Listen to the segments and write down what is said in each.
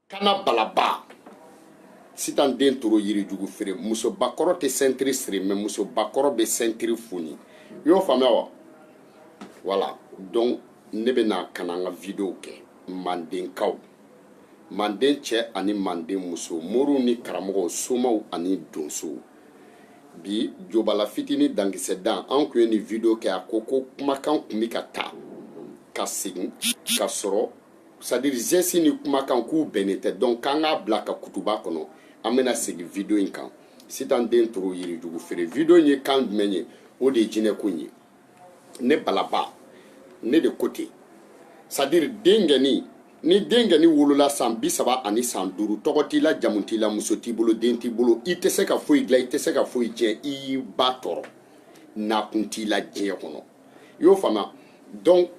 Kana balaba sitan den toro yirijugu feere. Musobakɔrɔ tɛ ceinture siri, mais musobakɔrɔ bɛ ceinture foni. I y'o faamuya wa? Voilà, donc ne bɛna ka na n ka video kɛ mandenkaw, manden cɛ ani manden muso, moriw ni karamɔgɔw, somaw ani donsow. Bi jobala fitini dankisɛ dan, an kun ye nin video kɛ. A ko ko kumakan kun bɛ ka taa ka segin ka sɔrɔ, c'est à dire geste ni kumakan k'u bɛnnen tɛ, donc k'an k'a bila ka kutuba kɔnɔ. An bɛna segin video in kan. Sitan den toro yirijugu feere, video in ye kan jumɛn ye? O de ye jinɛko in ye. Ne balaba, ne de ko ten, c'est à dire denkɛni ni denkɛni wolola san 35, tɔgɔ t'i la, jamu t'i la, muso t'i bolo, den t'i bolo, i tɛ se ka foyi dilan, i tɛ se ka foyi tiɲɛ, i y'i ba tɔɔrɔ, nakun t'i la diɲɛ kɔnɔ. I y'o faamuya? Donc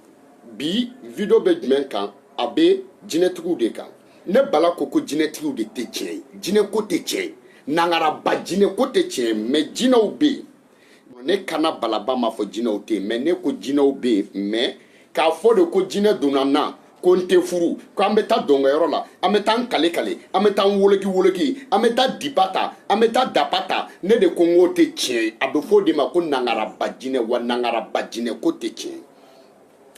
bi video bɛ jumɛn kan? A bɛ jinɛtigiw de kan. Ne bala ko ko jinɛtigiw de tɛ tiɲɛ ye, jinɛko tɛ tiɲɛ ye, nangaraba jinɛko tɛ tiɲɛ ye, mais jinɛw bɛ yen. Ne kana balaba m'a fɔ jinɛw tɛ yen, mais ne ko jinɛw bɛ yen. Mais k'a fɔ de ko jinɛ donna n na, ko n tɛ furu, ko an bɛ taa dɔnkɛyɔrɔ la, an bɛ taa n kale kale, an bɛ taa n woloki woloki, an bɛ taa diba ta, an bɛ taa dapa ta, ne de ko n k'o tɛ tiɲɛ ye. A bɛ fɔ o de ma ko nangaraba jinɛ. Wa nangaraba jinɛ ko tɛ tiɲɛ ye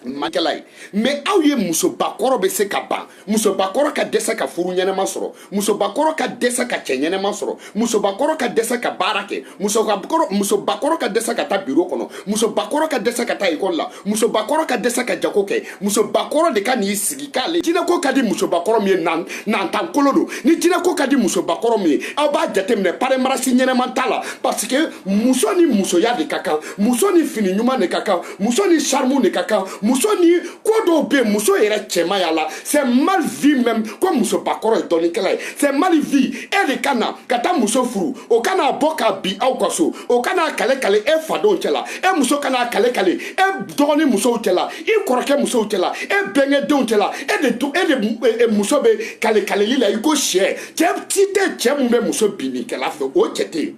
makɛla ye. Mais aw ye musobakɔrɔ bɛ se ka ban, musobakɔrɔ ka dɛsɛ ka furu ɲɛnɛma sɔrɔ, musobakɔrɔ ka dɛsɛ ka cɛ ɲɛnɛma sɔrɔ, musobakɔrɔ ka dɛsɛ ka baara kɛ, musobakɔrɔ ka dɛsɛ ka taa biro kɔnɔ, musobakɔrɔ ka dɛsɛ ka taa ekɔli la, musobakɔrɔ ka dɛsɛ ka jago kɛ. Musobakɔrɔ de ka n'i sigi k'ale jinɛko ka di musobakɔrɔ min ye, nantankolo don. Ni jinɛko ka di musobakɔrɔ min ye, aw b'a jateminɛ, paremarasi ɲɛnɛma t'a la, parce que muso ni musoya de ka kan, muso ni fini ɲuman de ka kan, muso ni charme de ka kan, muso ni ko dɔw bɛ yen, muso yɛrɛ cɛmaya la. C'est mal vu même ko musobakɔrɔ ye dɔnnikɛla ye, c'est mal vu. E de ka na ka taa muso furu, o kana bɔ ka bin aw ka so, o kana kale kale e fadenw cɛ la, e muso kana kale kale e dɔgɔnin musow cɛ la, i kɔrɔkɛ musow cɛ la, e bɛnkɛ denw cɛ la. E de e de muso bɛ kale kaleli la i ko sɛ. Cɛ si tɛ cɛ mun bɛ muso binnikɛla fɛ, o cɛ tɛ yen.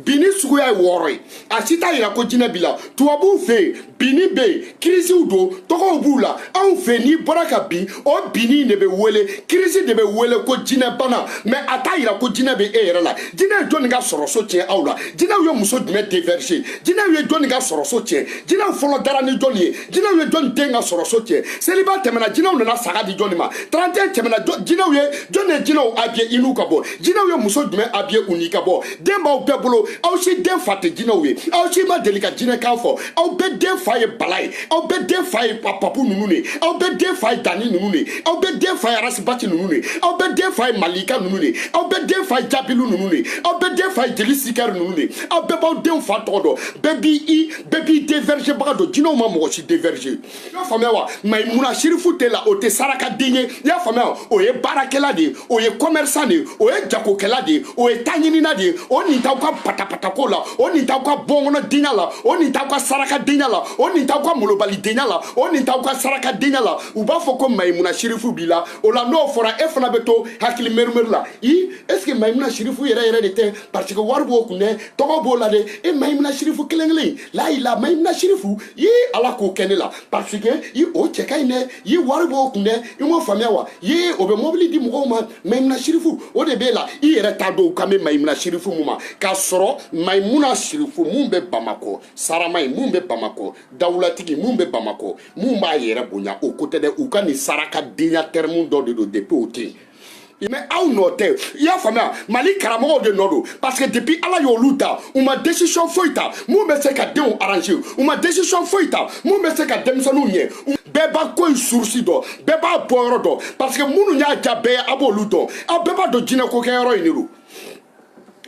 Binni suguya ye 6 ye, a si t'a yira ko jinɛ b'i la. Tubabuw fɛ yen, binni bɛ yen, kirisiw don, tɔgɔw b'u la. Anw fɛ yen, n'i bɔra ka bin, o binni de bɛ wele kirisi, de bɛ wele ko jinɛbana, mais a t'a yira ko jinɛ bɛ e yɛrɛ la. Jinɛ ye jɔnni ka sɔrɔso tiɲɛ aw la? Jinɛw ye muso jumɛn déverser? Jinɛw ye jɔnni ka sɔrɔso tiɲɛ? Jinɛw fɔlɔ dara ni jɔnni ye? Jinɛw ye jɔnni den ka sɔrɔso tiɲɛ? Seliba tɛmɛna, jinɛw nana saga di jɔnni ma? 31 tɛmɛna, jinɛw ye jɔnni ye? Jinɛw habillé i n'u ka bɔ. Jinɛw ye muso jumɛn habillé u n'i ka bɔ? Den b'aw bɛɛ bolo, aw si den fa tɛ jinɛw ye, aw si ma deli ka jinɛkan fɔ. Aw bɛɛ den fa ye bala ye, aw bɛɛ den fa ye papu ninnu de, aw bɛɛ den fa ye danni ninnu de, aw bɛɛ den fa ye arasibati ninnu de, aw bɛɛ den fa ye malika ninnu de, aw bɛɛ den fa ye jabilu ninnu de, aw bɛɛ den fa ye jeli sikɛri ninnu de. Aw bɛɛ b'aw denw fa tɔgɔ dɔn, bɛɛ b'i déverger baga dɔn. Jinɛw ma mɔgɔ si déverger. I y'a faamuya wa? Mayimuna Sirifu tɛ la, o tɛ saraka den ye. I y'a faamuya wa? O ye baarakɛla de ye, o ye commerçant de ye, o ye jagokɛla de ye, o ye taɲinina de ye. O nin t'aw ka patapatako la, o nin t'aw ka bɔnkɔnɔ denya la, o nin t'aw ka saraka denya la, o nin t'aw ka molobali denya la, o nin t'aw ka saraka denya la. U b'a fɔ ko Mayimuna Sirifu b'i la. O la, n'o fɔra, e fana bɛ to hakili merimeri la. I est ce que Mayimuna Sirifu yɛrɛ yɛrɛ de tɛ? Parce que wari b'o kun dɛ, tɔgɔ b'o la dɛ. E Mayimuna Sirifu kelen kelen la, Mayimuna Sirifu i ala k'o kɛ ne la, parce que i o cɛ ka ɲi dɛ, i wari b'o kun dɛ. I m'o faamuya wa? Ye o bɛ mobili di mɔgɔw ma. Mayimuna Sirifu, o de b'e la. I yɛrɛ t'a dɔn u kan bɛ Mayimuna Sirifu mun ma, k'a sɔrɔ Mayimuna Sirifu mun bɛ Bamakɔ, sarama ye mun bɛ Bamakɔ, dawulatigi mun bɛ Bamakɔ, mun b'a yɛrɛ bonya, o ko tɛ dɛ. U ka nin saraka denya terme dɔ de don depuis o tɛ yen. Mais aw nɔ tɛ, i y'a faamuya? Mali karamɔgɔw de nɔ don, parce que depuis ala y'olu da, u ma décision foyi ta mun bɛ se ka denw arranger, u ma décision foyi ta mun bɛ se ka denmisɛnninw ɲɛ. Bɛɛ b'a ko in source dɔn, bɛɛ b'a bɔ yɔrɔ dɔn, parce que minnu y'a ja bɛɛ ye, a b'olu dɔn. Aw bɛɛ b'a dɔn jinɛko kɛyɔrɔ in de don.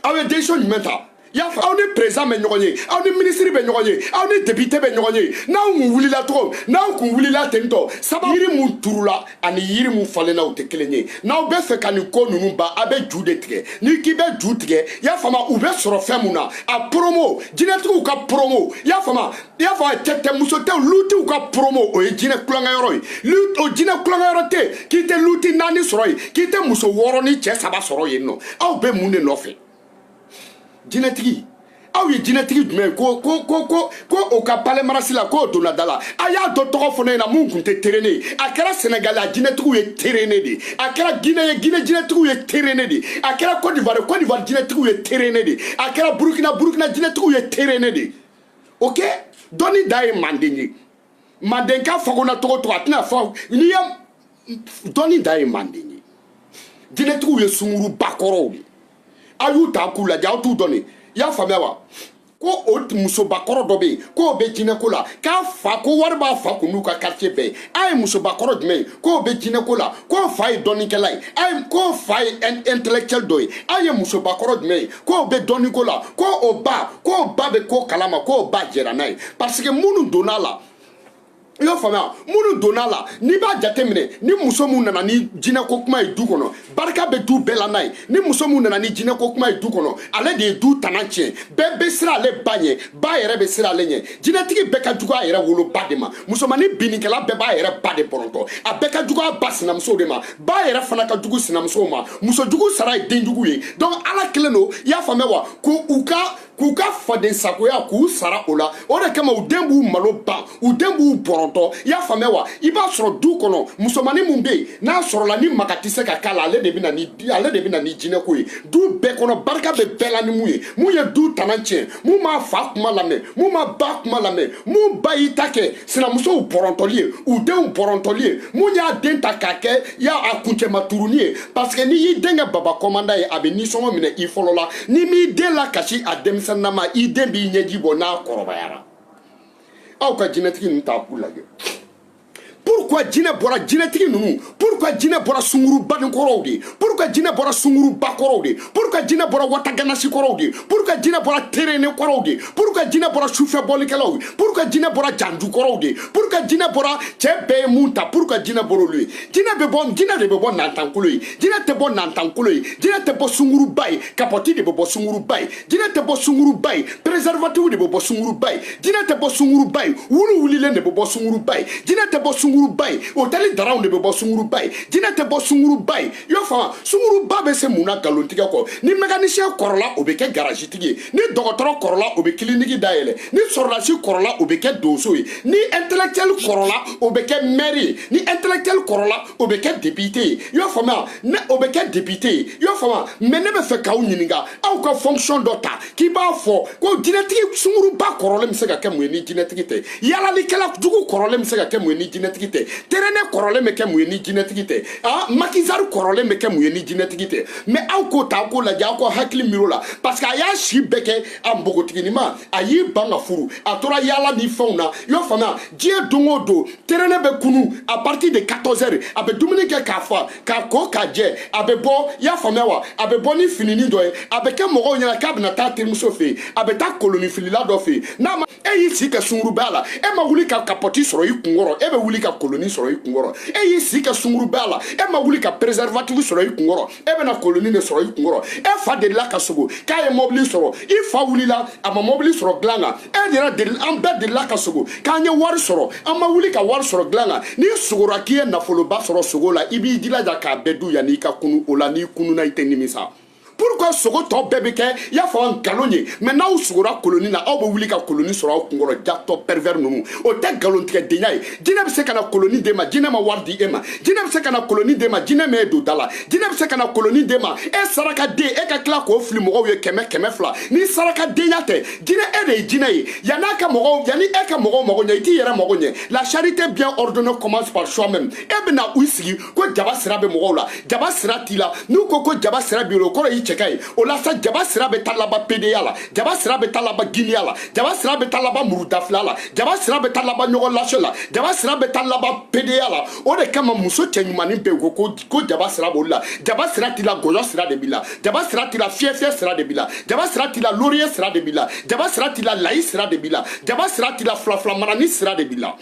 Aw ye décision jumɛn ta? Y'a fɔ aw ni président bɛ ɲɔgɔn ye, aw ni ministre bɛ ɲɔgɔn ye, aw ni député bɛ ɲɔgɔn ye. N'aw kun wulila cogo, n'aw kun wulila ten tɔ saba, yiri mun turula ani yiri mun falenna, u tɛ kelen ye. N'aw bɛ fɛ ka nin ko ninnu ban, a bɛ ju de tigɛ. N'i k'i bɛ ju tigɛ, i y'a faamu, u bɛ sɔrɔ fɛn mun na, a promo, jinɛtigiw ka promo, i y'a faamu, i y'a faamu, cɛ tɛ muso tɛ, lutiw ka promo, o ye jinɛ kulonkɛyɔrɔ ye. O jinɛ kulonkɛyɔrɔ tɛ k'i tɛ luti 4 sɔrɔ yen, k'i tɛ muso 6 ni cɛ 3 sɔrɔ yen nɔ. Aw bɛ mun de nɔfɛ? Jinɛtigi, Aw ye jinɛtigi jumɛn ye ko ko ko ko ko o ka palais marasi la k'o donna da la? A y'a dɔ tɔgɔ fɔ ne ɲɛna mun tun tɛ terene ye. A kɛra Sénégal, a jinɛtigiw ye terene de. A kɛra Guinée ye, Guinée jinɛtigiw ye terene de. A kɛra Côte d'Ivoire, Côte d'Ivoire jinɛtigiw ye terene de. A kɛra Burkina, Burkina jinɛtigiw ye terene de. Ok, dɔnni da ye manden ye. Mandenka fagona togo togo, a tɛna fɔ n'i ye dɔnni da ye manden ye. Jinɛtigiw ye sunguruba kɔrɔw de. A y'u ta k'u lajɛ, aw t'u dɔn de. I y'a faamuya wa? Ko o musobakɔrɔ dɔ bɛ yen k'o bɛ jinɛko la, k'a fa ko wari b'a fa kun n'u ka quartier bɛɛ ye. A ye musobakɔrɔ jumɛn ye k'o bɛ jinɛko la, k'o fa ye dɔnnikɛla ye? A ye k'o fa ye intellectuel dɔ ye. A ye musobakɔrɔ jumɛn ye k'o bɛ dɔnniko la, k'o ba bɛ ko kalama, k'o ba jɛra n'a ye? Parce que minnu donna a la, i y'a faamuya, minnu donna a la, n'i b'a jateminɛ, ni muso mun nana ni jinɛko kuma ye du kɔnɔ, barika bɛ du bɛɛ la n'a ye. Ni muso mun nana ni jinɛko kuma ye du kɔnɔ, ale de ye du tana tiɲɛ. Bɛɛ bɛ siran ale ba ɲɛ, ba yɛrɛ bɛ siran ale ɲɛ. Jinɛtigi bɛɛ ka jugu a yɛrɛ woloba de ma. Musomanin binnikɛla bɛɛ b'a yɛrɛ ba de bɔrɔntɔ. A bɛɛ ka jugu a ba sinamuso de ma, ba yɛrɛ fana ka jugu sinamusow ma. Musojugu sara ye denjugu ye. Donc Ala kelen don, i y'a faamuya wa, k'u ka faden sagoya k'u sara o la. O de kama u den b'u malo ban, u den b'u bɔrɔntɔ. I y'a faamuya wa? I b'a sɔrɔ du kɔnɔ, musomanin mun bɛ yen n'a sɔrɔla ni maga tɛ se ka k'a la, ale de bɛ na ni jinɛko ye du bɛɛ kɔnɔ. Barika bɛ bɛɛ la ni mun ye? Mun ye du tana tiɲɛ? Mun m'a fa kuma lamɛn? Mun ma ba kuma lamɛn? Mun ba y'i ta kɛ sinamusow bɔrɔntɔli ye, u denw bɔrɔntɔli ye? Mun y'a den ta k'a kɛ y'a a kuncɛma turunin ye? Parce que n'i y'i den kɛ baba kɔmanda ye, a bɛ nisɔngɔ minɛ i fɔlɔ la. N'i m'i den lakasi a denmisɛnninama, i den b'i ɲɛji bɔ n'a kɔrɔbayara. Aw ka jinɛtigi ninnu ta k'u lajɛ. Pourquoi jinɛ bɔra jinɛtigi ninnu? Pourquoi jinɛ bɔra sungurubanin kɔrɔw de? Pourquoi jinɛ bɔra sunguruba kɔrɔw de? Pourquoi jinɛ bɔra wataganasi kɔrɔw de? Pourquoi jinɛ bɔra terene kɔrɔw de? Pourquoi jinɛ bɔra sufɛ bɔlikɛlaw? Pourquoi jinɛ bɔra janju kɔrɔw de? Pourquoi jinɛ bɔra cɛ bɛɛ ye mun ta? Pourquoi jinɛ bɔra olu ye? Jinɛ bɛ bɔ, jinɛ de bɛ bɔ nantankolo ye. Jinɛ tɛ bɔ nantankolo ye, jinɛ tɛ bɔ sunguruba ye, capote de bɛ bɔ sunguruba ye. Jinɛ tɛ bɔ sunguruba ye, préservatif de bɛ bɔ sunguruba ye. Jinɛ tɛ bɔ sunguruba ye, wulu wulilen de bɛ bɔ sunguruba ye. Jinɛ tɛ bɔ sunguruba ye, hôtel daraw de bɛ bɔ sunguruba ye. Jinɛ tɛ bɔ sunguruba ye. I y'a faamu? Sunguruba bɛ se mun na nkalontigɛ kɔ? Ni mécanicien kɔrɔla, o bɛ kɛ garage tigi ye. Ni dɔgɔtɔrɔ kɔrɔla, o bɛ clinique dayɛlɛ. Ni sɔrɔdasi kɔrɔla, o bɛ kɛ donso ye. Ni intellectuel kɔrɔla, o bɛ kɛ maire ye. Ni intellectuel kɔrɔla, o bɛ kɛ député ye. I y'a faamuya? Ne o bɛ kɛ député ye. I y'a faamuya? Mais ne bɛ fɛ k'aw ɲininka, aw ka fonction dɔ ta k'i b'a fɔ ko jinɛtigi sunguruba kɔrɔlen bɛ se ka kɛ mun ye ni jinɛtigi tɛ? Yalalikɛla jugu kɔrɔlen bɛ se ka kɛ mun ye ni jinɛtigi tɛ? Terene kɔrɔlen bɛ kɛ mun ye ni jinɛtigi tɛ? Ah, maquisard kɔrɔlen bɛ kɛ mun ye ni jinɛtigi tɛ? Mais aw k'o ta, aw k'o lajɛ, aw ka hakili miiri o la. Parce que a y'a si bɛɛ kɛ a npogotiginima, a y'i ban ka furu, a tora yaala ni fɛnw na. I y'a faamuya? Diɲɛ don o don, terene bɛ kunu à partir de 14 heures, a bɛ dumuni kɛ k'a fa, k'a ko k'a jɛ, a bɛ bɔ. I y'a faamuya wa? A bɛ bɔ ni fininin dɔ ye, a bɛ kɛ mɔgɔw ɲɛna k'a bɛna taa terimuso fɛ yen, a bɛ taa koloni filila dɔ fɛ yen. N'a ma e y'i si kɛ sunkurubaya la, e ma wuli ka capote sɔrɔ i kunkɔrɔ, e bɛ wuli ka koloni sɔrɔ i kunkɔrɔ. E y'i si kɛ sunkurubaya la, e ma wuli ka préservatif sɔrɔ i kunkɔrɔ, e bɛna koloni de sɔrɔ i kunkɔrɔ. E fa delila ka sogo k'a ye mɔbili sɔrɔ, i fa wulila, a ma mɔbili sɔrɔ dilan kan. E yɛrɛ deli, an bɛɛ delila ka sogo k'an ye wari sɔrɔ, an ma wuli ka wari sɔrɔ dilan kan. N'i sogora k'i ye nafoloba sɔrɔ sogo la, i b'i jilaja k'a bɛɛ dun yanni i ka kunu o la. N'i kununa, i tɛ nimisa. Pourquoi sogo tɔ bɛɛ bɛ kɛ, i y'a fɔ, nkalon ye? Mais n'aw sogora koloni na, aw bɛ wuli ka koloni sɔrɔ aw kunkɔrɔ. Jatɔ pervers ninnu, o tɛ nkalontigɛdenya ye. Jinɛ bɛ se ka na koloni d'e ma, jinɛ ma wari di e ma. Jinɛ bɛ se ka na koloni d'e ma, jinɛ ma e don da la. Jinɛ bɛ se ka na koloni d'e ma, e saraka den, e ka tila k'o fili mɔgɔw ye 100, 200. Ni saraka denya tɛ, jinɛ e de ye jinɛ ye. Yan'a ka mɔgɔw, yanni e ka mɔgɔw mago ɲɛ, i t'i yɛrɛ mago ɲɛ. La charité bien ordonnée commence par soi-même. E bɛna u sigi ko jaba sira bɛ mɔgɔw la, jaba sira t'i la. N'u ko ko jaba sira b'i la, o kɔrɔ y'i cɛ ka ɲi. O la sa, jaba sira bɛ taa laban PDA la, jaba sira bɛ taa laban Guinée la, jaba sira bɛ taa laban murudafila la, jaba sira bɛ taa laban ɲɔgɔn lase la, jaba sira bɛ taa laban PDA la. O de kama muso cɛ ɲumanin bɛ yen ko jaba sira b'olu la. Jaba sira t'i la, gɔyɔ sira de b'i la. Jaba sira t'i la, fiyɛ fiyɛ sira de b'i la. Jaba sira t'i la, laurier sira de b'i la. Jaba sira t'i la, layi sira de b'i la. Jaba sira t'i la, fila fila marani sira de b'i la.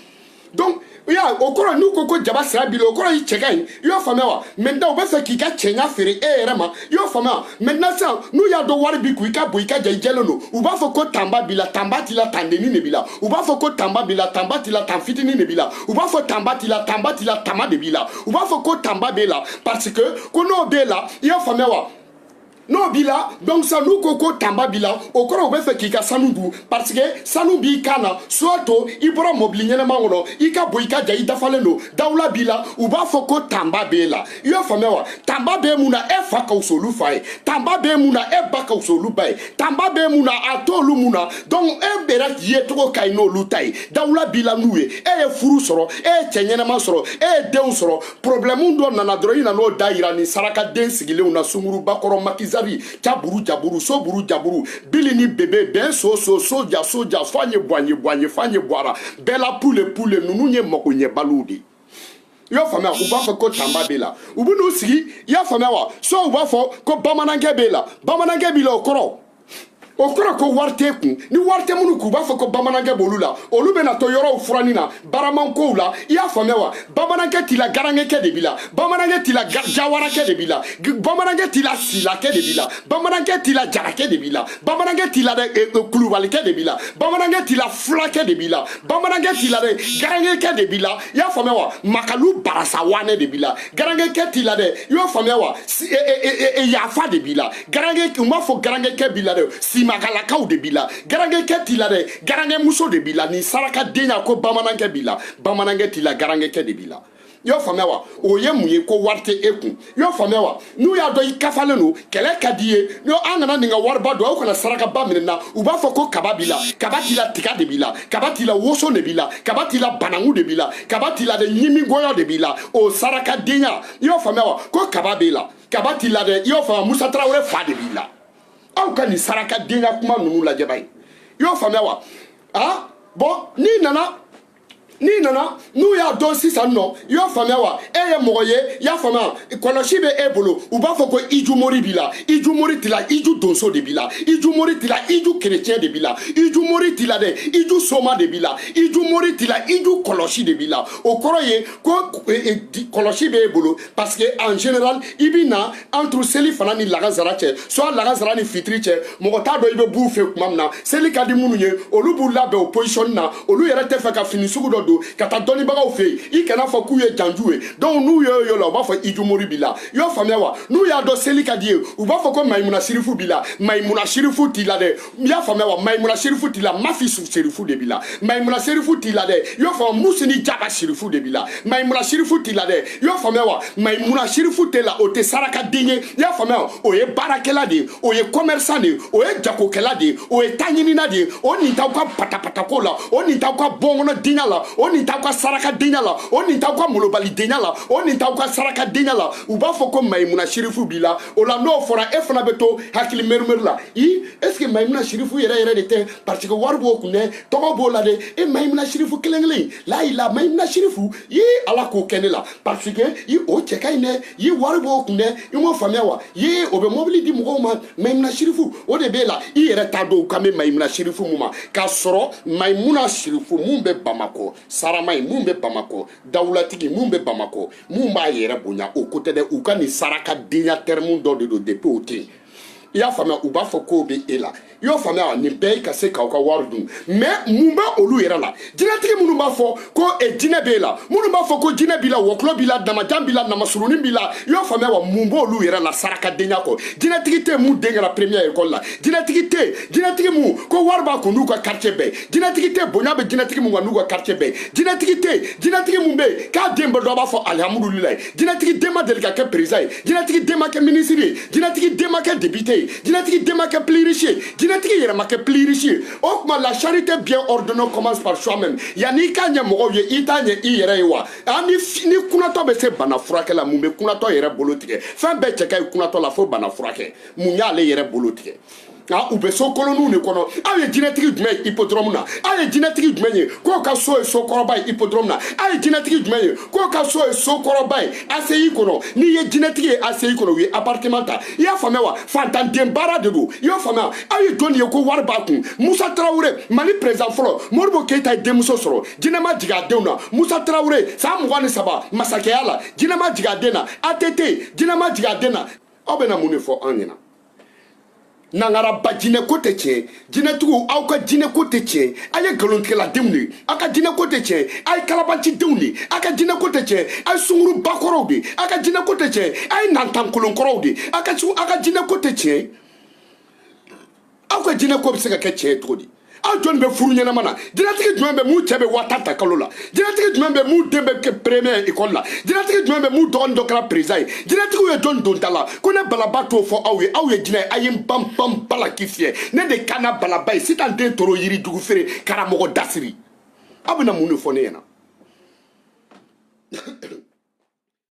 Donc i y'a, o kɔrɔ, n'u ko ko jaba sira b'i la, o kɔrɔ y'i cɛ ka ɲi. I y'o faamuya wa? Maintenant u bɛ fɛ k'i ka cɛɲa feere e yɛrɛ ma. I y'o faamuya? Maintenant sisan, n'u y'a dɔn wari b'i kun, i ka bon, i ka jan, i jɛlen don, u b'a fɔ ko tanba b'i la. Tanba t'i la, tandennin de b'i la. U b'a fɔ ko tanba b'i la, tanba t'i la, tan fitinin de b'i la. U b'a fɔ tanba t'i la, tanba t'i la, tama de b'i la. U b'a fɔ ko tanba b'e la, parce que ko n'o b'e la, i y'a faamuya wa? N'o b'i la, donc sisan n'u ko ko tanba b'i la, o kɔrɔ u bɛ fɛ k'i ka sanu dun, parce que sanu b'i kan na, soit to i bɔra mɔbili ɲɛnama kɔnɔ, i ka bon, i ka ja, i dafalen don, dawula b'i la, u b'a fɔ ko tanba b'e la. I y'a faamuya wa? Tanba b'e mun na? E fa ka wusa olu fa ye. Tanba b'e mun na? E ba ka wusa olu ba ye. Tanba b'e mun na? A t'olu mun na? Donc e yɛrɛ yecogo ka ɲi n'olu ta ye, dawula b'i la n'u ye, e ye furu sɔrɔ, e ye cɛ ɲɛnama sɔrɔ, e ye denw sɔrɔ. Problème dɔ nana dɔrɔn, i nan'o da yira nin sarakaden sigilenw na, sungurubakɔrɔ makizabi caburu jaburu soburu jaburu bili ni bebe bɛn so so soja soja fa ye bɔ an ye bɔ an ye fa ye bɔra bɛɛ la pule pule. Ninnu ye magoɲɛbaliw de ye. I y'a faamuya? U b'a fɔ ko tanba b'e la, u bɛ n'u sigi. I y'a faamuya wa? So u b'a fɔ ko bamanankɛ b'e la. Bamanankɛ b'i la, o kɔrɔ ko wari t'e kun. Ni wari tɛ minnu kun, u b'a fɔ ko bamanankɛ b'olu la. Olu bɛna to yɔrɔw furanni na, baramankow la. I y'a faamuya wa? Bamanankɛ t'i la, garankɛkɛ de b'i la. Bamanankɛ t'i la, jawarakɛ de b'i la. Bamanankɛ t'i la, silakɛ de b'i la. Bamanankɛ t'i la, jarakɛ de b'i la. Bamanankɛ t'i la dɛ, kulubalikɛ de b'i la. Bamanankɛ t'i la, fulakɛ de b'i la. Bamanankɛ t'i la dɛ, garankɛkɛ de b'i la. I y'a faamuya wa? Makalu barasa wanɛ de b'i la. Garankɛkɛ t'i la dɛ, i y'a faamuya wa? Yafa de b'i la. Garankɛ, u m'a fɔ garankɛkɛ b'i la dɛ, simakalakaw de b'i la. Garankɛkɛ t'i la dɛ, garankɛmuso de b'i la. Nin sarakadenya ko bamanankɛ b'i la, bamanankɛ t'i la, garankɛkɛ de b'i la. I y'a faamuya wa? O ye mun ye? Ko wari tɛ e kun. I y'a faamuya wa? N'u y'a dɔn i kafalen don, kɛlɛ ka di ye, n'o an kana nin ka wariba don, aw kana sarakaba minɛ na, u b'a fɔ ko kaba b'i la. Kaba t'i la, tiga de b'i la. Kaba t'i la, woso de b'i la. Kaba t'i la, bananku de b'i la. Kaba t'i la dɛ, ɲimigɔyɔ de b'i la. O sarakadenya, i y'a faamuya wa? Ko kaba b'e la, kaba t'i la dɛ. I y'a faamuya? Musa Tarawele fa de b'i la. Aw ka nin sarakadenya kuma ninnu lajɛ ba ye. I y'o faamuya wa? Ah bon, n'i nana, n'u y'a dɔn sisan nɔ, i y'o faamuya wa? E ye mɔgɔ ye, i y'a faamuya, kɔlɔsi bɛ e bolo, u b'a fɔ ko iju mori b'i la. Iju mori t'i la, iju donso de b'i la. Iju mori t'i la, iju kerecɛn de b'i la. Iju mori t'i la dɛ, iju soma de b'i la. Iju mori t'i la, iju kɔlɔsi de b'i la. O kɔrɔ ye ko kɔlɔsi b'e bolo, parce que en général i bi na entre seli fana ni lagansara cɛ, soit lagansara ni fitiri cɛ. Mɔgɔ t'a dɔn i bɛ b'u fɛ tuma min na. Seli ka di minnu ye, olu b'u labɛn o position na. Olu yɛrɛ tɛ fɛ ka fini sugu dɔ don ka taa dɔnnibagaw fɛ yen, i kana fɔ k'u ye janju ye. Donc n'u y'o ye la, u b'a fɔ ijumori b'i la. I y'o faamuya wa? N'u y'a dɔn seli ka di ye, u b'a fɔ ko Mayimuna Sirifu b'i la. Mayimuna Sirifu t'i la dɛ, i y'a faamuya wa? Mayimuna Sirifu t'i la, Mafi Sirifu de b'i la. Mayimuna Sirifu t'i la dɛ, i y'o faamu? Musi ni Jaba Sirifu de b'i la. Mayimuna Sirifu t'i la dɛ, i y'o faamuya wa? Mayimuna Sirifu tɛ la, o tɛ sarakaden ye. I y'a faamuya wa? O ye baarakɛla de ye, o ye commerçant de ye, o ye jagokɛla de ye, o ye taɲinina de ye. O nin t'aw ka patapatako la, o nin t'aw ka bɔnkɔnɔdenya la, o nin t'aw ka sarakadenya la, o nin t'aw ka malobalidenya la, o nin t'aw ka sarakadenya la. U b'a fɔ ko Mayimuna Sirifu b'i la. O la, n'o fɔra, e fana bɛ to hakili merimeri la. I est ce que Mayimuna Sirifu yɛrɛ yɛrɛ de tɛ? Parce que wari b'o kun dɛ, tɔgɔ b'o la dɛ. E Mayimuna Sirifu kelen kelen la, Mayimuna Sirifu i ala k'o kɛ ne la, parce que i o cɛ ka ɲi dɛ, i wari b'o kun dɛ. I m'o faamuya wa? Ye o bɛ mobili di mɔgɔw ma. Mayimuna Sirifu o de b'e la. I yɛrɛ t'a dɔn u kan bɛ Mayimuna Sirifu mun ma, k'a sɔrɔ Mayimuna Sirifu mun bɛ Bamakɔ, sarama ye mun bɛ Bamakɔ, dawulatigi mun bɛ Bamakɔ, mun b'a yɛrɛ bonya, o ko tɛ dɛ. U ka nin sarakadenya terme dɔ de don depuis o tɛ yen. I y'a faamuya? U b'a fɔ k'o bɛ e la. I y'o faamuya wa? Nin bɛɛ ye ka se k'aw ka wari dun. Mais mun bɛ olu yɛrɛ la? Jinɛtigi minnu b'a fɔ ko jinɛ b'e la, minnu b'a fɔ ko jinɛ b'i la, wɔkulɔ b'i la, damajan b'i la, namasurunin b'i la, i y'o faamuya wa? Mun b'olu yɛrɛ la sarakadenya kɔ? Jinɛtigi tɛ mun den kɛra première école la. Jinɛtigi tɛ jinɛtigi mun ko wari b'a kun n'u ka quartier bɛɛ. Jinɛtigi tɛ bonya bɛ jinɛtigi mun kan n'u ka quartier bɛɛ. Jinɛtigi tɛ jinɛtigi mun bɛ yen k'a den bɛ dɔ b'a fɔ alihamudulilayi. Jinɛtigi den ma deli ka kɛ président ye, jinɛtigi den ma kɛ ministre ye, jinɛtigi den ma kɛ député ye, jinɛtigi den ma kɛ plus riche ye, jinɛtigi yɛrɛ ma kɛ plus riche ye. O tuma, la charité bien ordonnée commence par soi-même. Yanni i k'a ɲɛ mɔgɔw ye, i t'a ɲɛ i yɛrɛ ye wa? An ni kunnatɔ bɛ se bana furakɛ la, mun bɛ kunnatɔ yɛrɛ bolo tigɛ? Fɛn bɛɛ cɛ ka ɲi kunnatɔ la fo bana furakɛ. Mun y'ale yɛrɛ bolo tigɛ? Ah, u bɛ so kolonniw de kɔnɔ. Aw ye jinɛtigi jumɛn ye hippodrome na? Aw ye jinɛtigi jumɛn ye k'o ka so ye so kɔrɔba ye hippodrome na? Aw ye jinɛtigi jumɛn ye k'o ka so ye so kɔrɔba ye ACI kɔnɔ? N'i ye jinɛtigi ye ACI kɔnɔ, u ye appartement ta. I y'a faamuya wa? Fantanden baara de don. I y'a faamuya? Aw ye jɔn ye ko wari b'a kun? Musa Tarawele, Mali président fɔlɔ, Modibo Keyita ye denmuso sɔrɔ, jinɛ ma jigin a denw na. Musa Tarawele, san 23 masakɛya la, jinɛ ma jigin a den na. ATT, jinɛ ma jigin a den na. Aw bɛna mun de fɔ an ɲɛna? Nangaraba jinɛ ko tɛ tiɲɛ. Jinɛtigiw, aw ka jinɛ ko tɛ tiɲɛ. A ye nkalontigɛladenw de ye, aw ka jinɛ ko tɛ tiɲɛ. A ye kalabancidenw de ye, aw ka jinɛ ko tɛ tiɲɛ. A ye sungurubakɔrɔw de ye, aw ka jinɛ ko tɛ tiɲɛ. A ye nantankolonkɔrɔw de ye, aw ka jinɛ ko tɛ tiɲɛ. Aw ka jinɛ ko bɛ se ka kɛ tiɲɛ ye cogo di? Aw jɔnni bɛ furu ɲɛnama na? Jinɛtigi jumɛn bɛ mun cɛ bɛ 10 000 ta kalo la? Jinɛtigi jumɛn bɛ mun den bɛ kɛ premier école la? Jinɛtigi jumɛn bɛ mun dɔgɔnin dɔ kɛra président ye? Jinɛtigiw ye jɔn don da la ko ne balaba t'o fɔ aw ye? Aw ye jinɛ ye. A ye n ban ban bala k'i fiyɛ. Ne de kana balaba ye. Sitan den toro yiri jugu feere karamɔgɔ dasiri, aw bɛna mun de fɔ ne ɲɛna?